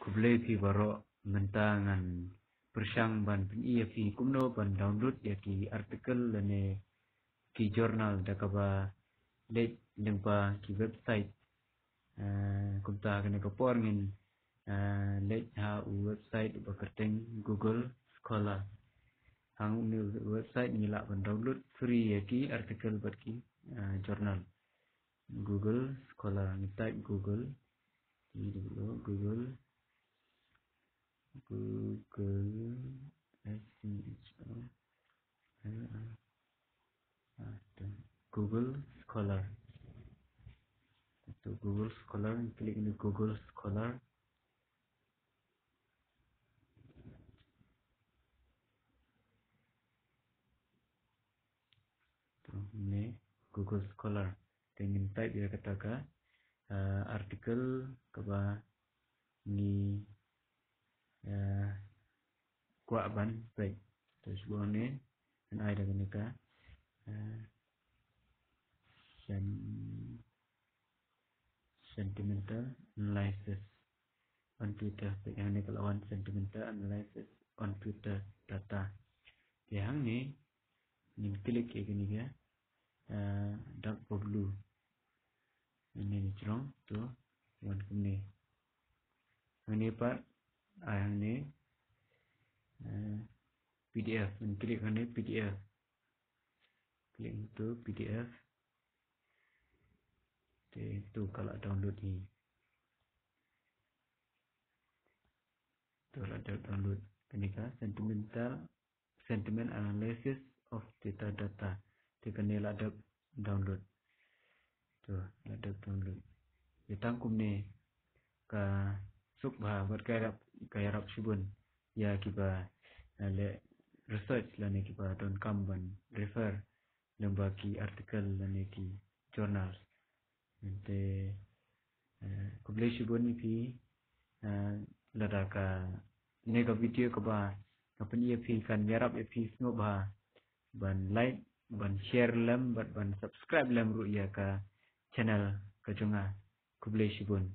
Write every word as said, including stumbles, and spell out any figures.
Khublei phi baroh, mynta ngan pyrshang ban pyni ïa phi kumno ban download ïa ki article lane ki journal da kaba leit lyngba ki website. Eh, kumta kane ka por ngin, eh, leit ha u website uba kyrteng Google Scholar. Hang une u website ngi lah ban download free ïa ki article bad ki, eh, journal. Google Scholar, ngi type Google, Google, Google, Google, S C H O L A R, Google Scholar. To Google Scholar, klik ni Google Scholar. To ni Google Scholar. Te ngin type ïa kata ka, eh, article kaba ngi, eh, kwah ban peit. To shuwa ne ngan ai da kane ka, eh, sen-, sentimental analysis on Twitter. Te hangne ka la wan sentimental analysis on Twitter data. Te hangne ngin klik ïa kane ka, eh, dark blue. Hangne ni jrong to wan kumne. Hangne pat ai hangne, eh, P D F, ngin klik hangne P D F. Klik to P D F. Te to ka la download hi. To la download. Kane ka sentimental sentiment analysis of Twitter data. Te kane la dep download. To, la dep download. Ïa tang kumne ka suk bha bad ka ïarap, ka ïarap shibun ïa kiba, eh, leh research lane kiba donkam ban refer lyngba ki article lane ki journals. Te, eh, khublei shibun ïa phi, eh, lada kane ka video kaba nga pyni ïa phi kan ïarap ïa phi, sngewbha ban like, ban share lem bad ban subscribe lem ruh ïa ka channel ka jong nga. Khublei shibun.